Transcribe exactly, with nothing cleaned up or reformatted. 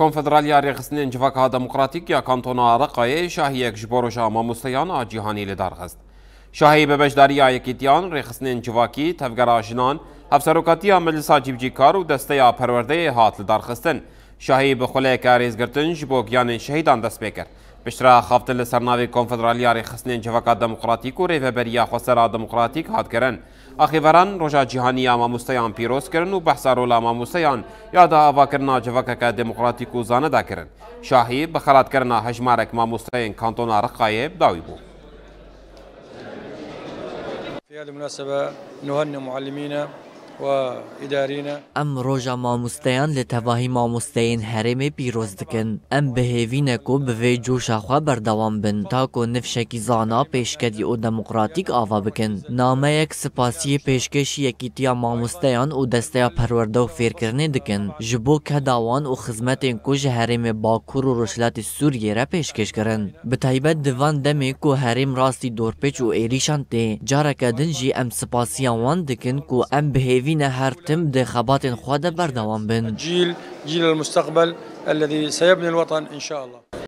Konfederaliya Rêxistinên Civaka Demokratîk ya Kantona Reqayê şahiyek ji bo Roja Mamosteyan a Cîhanî li dar xist. Şahî bi beşdariya yekîtiyan, rêxistinên civakî, tevgera jinan, Hevserokatiya Meclisa Cîbicîkar û Desteya Perwerdeyê hat lidarxistin. Şahî bi xuleyeke rêzgirtin ji bo giyanên şehîdan dest pê kir. Piştre axaftin li ser navê Konfederaliya Rêxistinên Civaka Demokratîk û Rêveberiya Xwesera Demokratîk hat kirin. Axêveran Roja Cîhanî ya Mamosteyan pîroz kirin û behsa rola mamosteyan ya di avakirina civakeke demokratîk û zane de kirin. Şahî bi xelatkirina hejmarek mamosteyên Kantona Reqayê bi dawî bû. في هذه المناسبة نهنئ معلمينا وإدارينا. Em Roja Mamosteyan li tevahî mamosteyên herêmê pîroz dikin. Em bi hêvî ne ku bi vê coşa xwe berdewam bin, ta ku nifşekî zana, pêşketî û demokratîk ava bikin. Nameyek spasiyê pêşkêşî Yekîtiya Mamosteyan û Desteya Perwerde û Fêrkirinê dikin, ji bo keda wan û xizmetên ku ji herêmê Bakur û Rojhilatê Sûriyê re pêşkêş kirin. Bi taybet di van demê ku herêm rastî dorpêç û êrîşan tê, careke din jî em spasiya wan dikin ku em bi hêvî ne her tim di xebatên xwe de berdewam bin. جيل، جيل المستقبل الذي سيبني الوطن إن شاء الله.